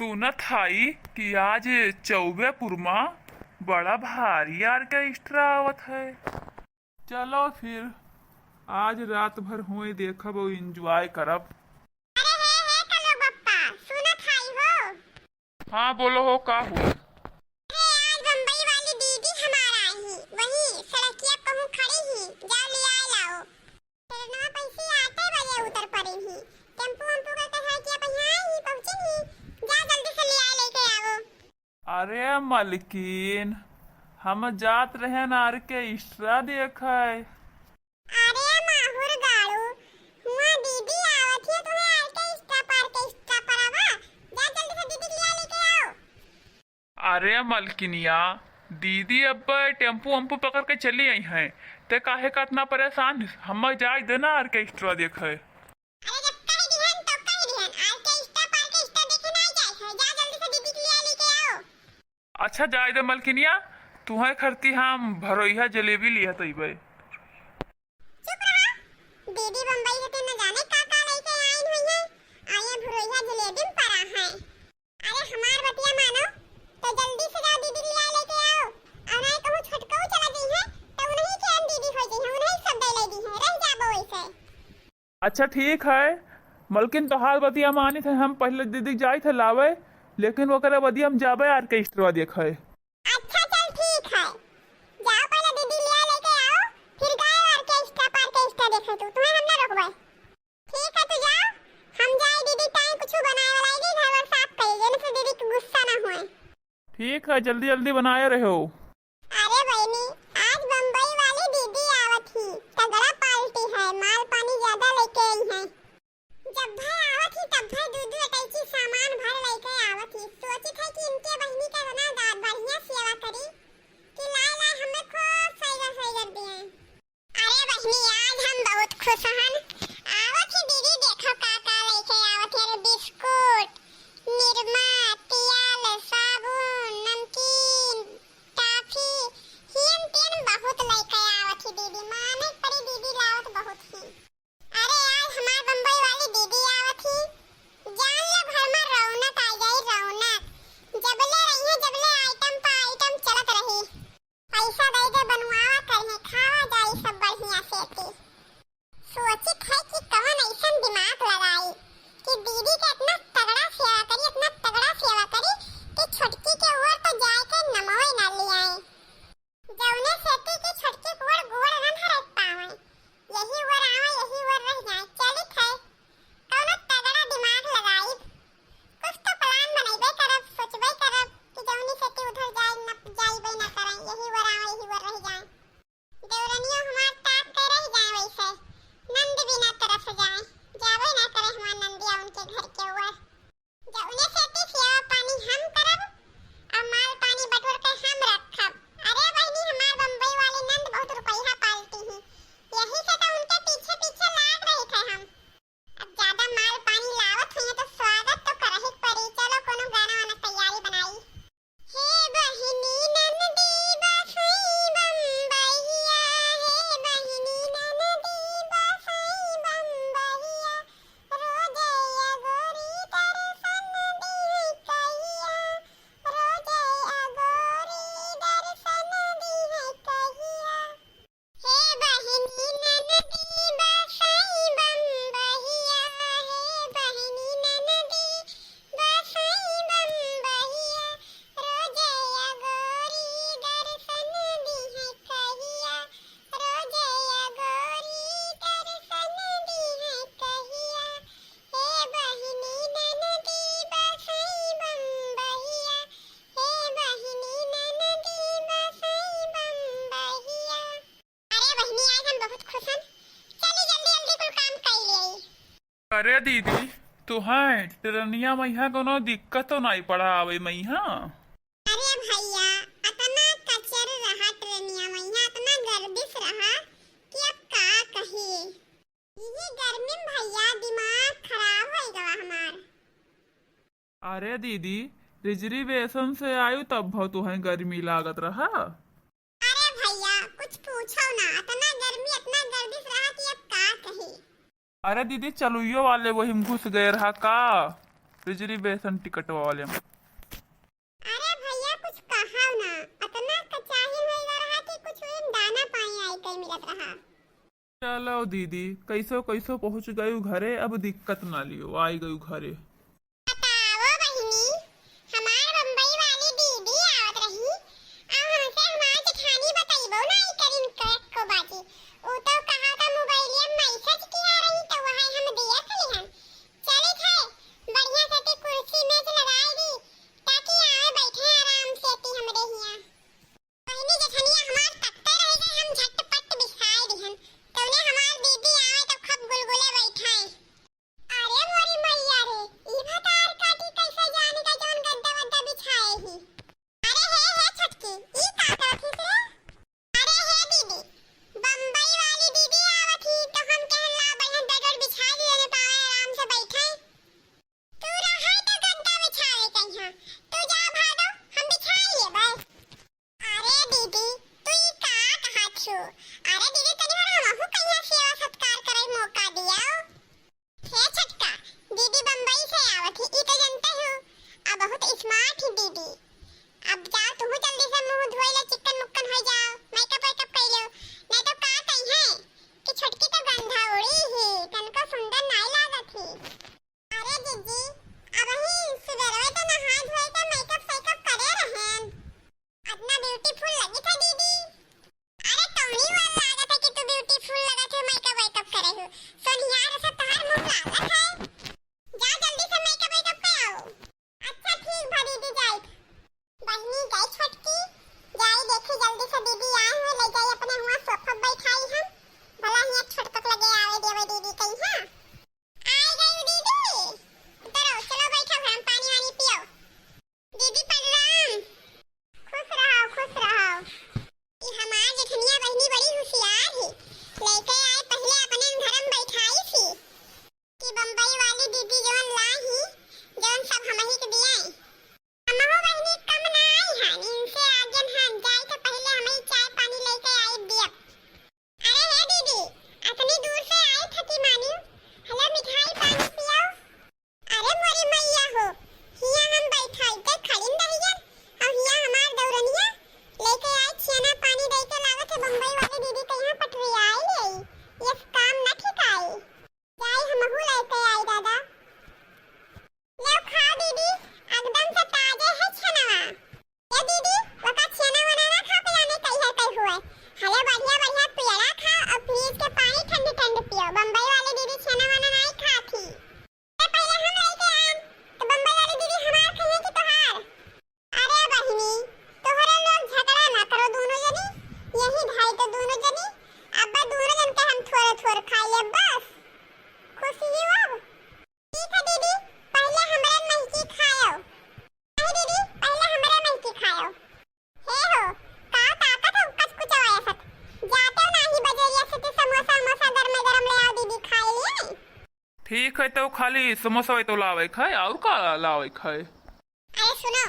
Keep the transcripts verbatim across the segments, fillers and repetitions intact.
सुनत हई कि आज चौबेपुर मा बड़ा भारी orchestra आवत है। चलो फिर, आज रात भर हुए देखब अउर enjoy करब। अरे हे, हे, कलो बप्पा, सुनत हई हो? हाँ, बोलो हो, का हुआ? अरे, आज बम्बई वाली दीदी हमार आई ही, वही सड़किया कहूँ खड़ी ही, जाओ ले आए लाओ। ट्रेनवा पैसे आठे बजे उतर पड़ी ही, टेम्पू वेम्पू करके सड़किया पे यहाँ आई ही, पहुँची ही, जा जल्दी से ले आए लेके आओ। अरे मलकिन, हम जात रहेन orchestra देखे। अरे माहुर गाड़ू, हुआं दीदी आवत ही, तुम्हें orchestra पर orchestra पर आवा, जा जल्दी से दीदी के लिया लेके आओ। अरे मलकिनिया, दीदी अब टेम्पू वेम्पू पकड़ के चली आई हैं, ते काहे का इतना परेशान? हम जाए देना orchestra देखे। अरे जब कह दिहन तो कह दिहन, orchestra पर orchestra देखे नाई जाए है, जा जल्दी से दीदी के लिया लेके आओ। अच्छा जाए दे मलकिनिया, तुहे खरती हम भरोइहा जलेबी लिया तइबे। चुप रहा, दीदी बम्बई से तो न जाने का का लेके आइन हुई है, आए भरोइहा जलेबी में परा है। अरे हमार बतिया मानो, तो जल्दी से जाओ दीदी के लिया लेके आओ, और नाई कहूँ छोटकऊ चला जइहे, तो उन्हीं के हम दीदी हो जइहे, उन्हीं सब दे ले दी है, रह जाबो वैसे। अच्छा ठीक है मलकिन, तोहार बतिया मानित है, हम पहिले दीदी के जाइत है लावे, लेकिन ओकरे बदिया हम जाबे orchestra देखे। अच्छा चल ठीक है, जाओ पहिले दीदी लिया लेके आओ, फिर गाओ orchestra पर orchestra देखे तू, तुम्हें हम ना रोकबे। ठीक है तू जाओ, हम जाए दीदी ताई कुछ बनाए वाला है, घर वर साफ करी, जेने से दीदी के गुस्सा ना होए। ठीक है, जल्दी जल्दी बनाए रहो। अरे बहिनी, आज बम्बई वाली दीदी आवत ही, तगड़ा party है, माल पानी ज्यादा लेके आई है। जब भर आवत ही तब भर दू दू अटैची सामान भर लेके आवत ही। सोचित है कि इनके बहिनी का इतना दा-, बढ़िया सेवा करी कि लाए लाए हमें खूब सैगर सैगर दिए। अरे बहिनी, आज हम बहुत खुश हन। आवत ही दीदी, देखो का का लेके आवत ही। अरे बिस्कुट, निरमा, तेल, साबुन, नमकीन, टॉफी, हियन तेन बहुत लेके आवत ही दीदी। माने पड़ी दीदी लावत बहुत ही। अरे आज हमार बम्बई वाली दीदी आवत ही, जान लो घर में रौनक आ जाई, रौनक। जबले रही है, जबले item पर item चलत रही। पैसा दे दे, बनवावा करिहे, खावा जाई सब बढ़िया से। ती सोचित है कि कवन ऐसन दिमाग लगाई कि दीदी के इतना तगड़ा सेवा करी, इतना तगड़ा सेवा करी कि छोटकी के ओर तो जाए के नमवे ना लियाई। जौने सेती कि छोटकी के ओर गोड़ न धरत पावे, यही ओर आवे, यही ओर रह जाए। चलित है, कौनो तगड़ा दिमाग लगाई, कुछ तो plan बनइबे करब, सोचबे करब कि जौनी सेती उधर जाए न, जाइबे न करें, यही ओर आवे, यही ओर रह जाए। देवरनियो हमार ताक के रह जाए वैसे, नंद बिना तरस जाए, जाबे ना करे हमार नंदिया उनके घर के ओर। जौने सेती सेवा पानी हम करब, और माल पानी बटोर के हम रखब। अरे बहिनी, हमार बम्बई वाली नंद बहुत रुपया पालती ही, यही से तो उनके पीछे पीछे लाग रही थे हम। अब ज्यादा माल पानी लावत हुई तो स्वागत तो करही के पड़ी। चलो कोनो गाना वाना तैयारी बनाई। हे बहिनी ननदी बसई बम्बैया, हे बहिनी ननदी बसई बम्बैया, रोज अगोरी दर्शन दिहे कहिया, रोज अगोरी दर्शन दिहे कहिया। हे बहिनी ननदी बसई बम्बहिया, हे बहिनी ननदी बसई बम्बहिया, रोज अगोरी दर्शन दिहे कहिया, रोज अगोरी दर्शन दिहे कहिया। हे बहिनी ननदी बसई बम्बहिया, हे बहिनी ननदी बसई बम्बहिया। अरे बहिनी, आज हम बहुत खुश हन। चली जल्दी जल्दी कुल काम कर लेई। अरे दीदी, तुहें ट्रेनिया में यहाँ कोनो दिक्कत तो नहीं पड़ा आवे में यहाँ? अरे भैया, इतना कचर रहा ट्रेनिया में यहाँ, इतना गर्दिश रहा कि अब का कही। यही गर्मी में भैया दिमाग खराब हो गवा हमार। अरे दीदी, reservation से आयु तब भव तुहें गर्मी लागत रहा? अरे भैया, कुछ पूछो ना, इतना गर्मी, इतना गर्दिश रहा कि अब का कही। अरे दीदी, चलुइयो वाले वही में घुस गए रहा का? reservation टिकटवा वाले में। अरे भइया, कुछ कहाव ना, अतना कचाही होई रहा कि कुछ ओहिम दाना पानी आइ कइ मिलत रहा। चलो दीदी, कइसो कइसो पहुँच गयू घरे, अब दिक्कत ना लियो, आइ गयू घरे। बताओ बहिनी, हमार बम्बई वाली दीदी आवत रही, अब हमसे हमार जेठानी बतइबो नाइ करिन क-, को बाजी। ऊ तो कहा था मोबाइलिया में message किया रही, तो वह हम दिया खली हन। चलित है, बढ़िया से ती कुर्सी मेज लगाइ दी, ताकि आवे बैठे आराम से ती हमरे हियाँ। बहिनी जेठनिया हमार तकते रह गए, हम झटपट बिछाए दिहन, तौने हमार दीदी आवे तो खूब गुलगुले बैठाए। अरे मोरी मैया रे, ई भतार काटी कैसे जाने का जौन गद्दा वद्दा बिछाए ही। अरे हे, हे छोटकी, ई का करत हिस रे? अरे हे दीदी, बम्बई वाली दीदी आवत ही तो हम कहन ला बढ़िया बेड वेड बिछा दिए ने पावे आराम से बैठे। तू रहे तो गद्दा बिछावे कहिया, तू जा भादो, हम बिछाई लेबे। अरे दीदी, तू ई का कहत छु? अरे दीदी, तनी भर हमहू कहिया सेवा सत्कार करे मौका दियाओ। हे छोटका, दीदी बम्बई से आवत ही, ई तो जनते हो, अब बहुत smart ही दीदी। अब जा तुहू जल्दी से मुँह धोई ले, चिक्कन मुक्कन हो जाओ, makeup वेकअप कर लो, नहीं तो का कही है कि छोटकी तो गंधा उड़ी ही, तनको सुंदर नाई लागत ही। अरे जीजी, अबही सुबेरवे तो नहा धोए के makeup सेकअप करे रहेन। अतना beautiful लगित है दीदी। अरे तोहनी वाल लागत है कि तू beautiful लगत है, makeup वेकअप करे हो। सोनिहार सब तोहार मुँह लागत है। जा जल्दी से makeup वेकअप कर आओ। अच्छा ठीक बा दीदी, जाइत। बहिनी गई छोटकी, जाई देखी जल्दी से दीदी आए हुए, ले जाई अपने हुआँ सोफा बैठाई हम। भला हियाँ छोटकक लगे आवे देवे दीदी कही, हाँ। आइ गई दीदी। उतरो, चलो बैठो, गरम पानी वानी पियो। दीदी प्रणाम। खुश रहो, खुश रहो। ई हमार जेठनिया बहिनी बड़ी होशियार ही। लइके आए पहिले अपने घरम बैठाई थी कि बम्बई वाली दीदी जौन लाई ही, जौन सब हमही के दिए। हमहू बहिनी कम ना आई हन, इनसे आगे हन, जाई तो पहिले हमही चाय पानी लइके आई दियब। अरे हे दीदी, अतनी दूर से आई थकी मानी, हलो मिठाई पानी पियो। अरे मोरी मैया हो, हियाँ हम बैठाई के खड़िन रहियन, और हियाँ हमार दौरनिया लेके आई, छेना पानी दे के लावत है बम्बई वाली दीदी के यहाँ पटरिया आई है, ये काम न ठिकाई। जाई हमहू लेके आई दादा। लो खा दीदी, एकदम से ताजे है छेनवा। ए दीदी, वका छेना वना ना खा के जाने कई है कई हुए। हले बढ़िया बढ़िया पेड़ा खा और फ्रिज के पानी ठंड ठंड पियो। बम्बई वाली दीदी छेना वना नहीं खाती। ए पहले हम लेके आएन, तो बम्बई वाली दीदी हमार कहिए कि तोहार। अरे बहिनी, तोहरे लोग झगड़ा ना करो दोनों जनी, यही भाई तो दोनों जनी, अब दोनों जन के हम थोड़े थोड़े खाई ले बस। खुश ही हो अब। ठीक है दीदी, पहले हमरे महकी खायो। नहीं दीदी, पहले हमरे महकी खायो। हे हो, का ताकत हो कचकुचवा ऐसत? जाते हो नाही बजरिया से तो समोसा उमोसा गरमे गरम ले आओ दीदी, खाई लिए। ठीक है, तो खाली समोसा तो लावे खाए, और का लावे खाए? अरे सुनो,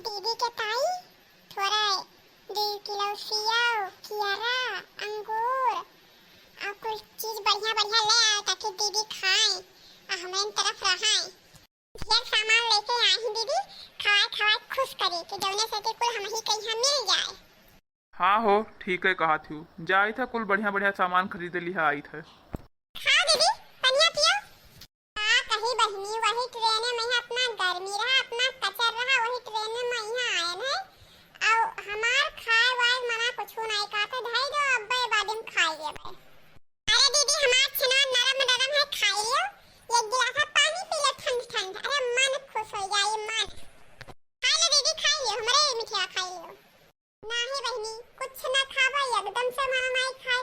दीदी के ताई थोड़ा दो किलो सेव, कियारा, अंगूर और कुछ चीज बढ़िया बढ़िया ले आओ, ताकि दीदी खाएं और हमारे तरफ रहाएं। ढेर सामान लेके आई ही दीदी, खवाए खवाए खुश करी कि जौने से कि कुल हमही के यहाँ मिल जाए। हाँ हो, ठीक है कहा थी, जाइत है कुल बढ़िया बढ़िया सामान खरीदे लिहा आइत है। खाओ दीदी, पनिया पियो। का कही बहिनी, वही ट्रेन में यहाँ इतना गर्मी रहा, इतना कचर रहा, वही ट्रेन में यहाँ आए हैं। और हमार खाए वाए मना कुछ नहीं कहा था, धई दो अब्बे बाद में खाई लेबे। अरे दीदी, हमार छेना नरम नरम है, खाई लियो। एक गिलास पानी पी लो ठंड ठंड। अरे मन खुश हो जाए, मन। खाई लो दीदी, खाई लियो, हमरे मिठिया खाई लियो। नाही बहिनी, कुछ ना खाबा, एकदम से मना नहीं खा।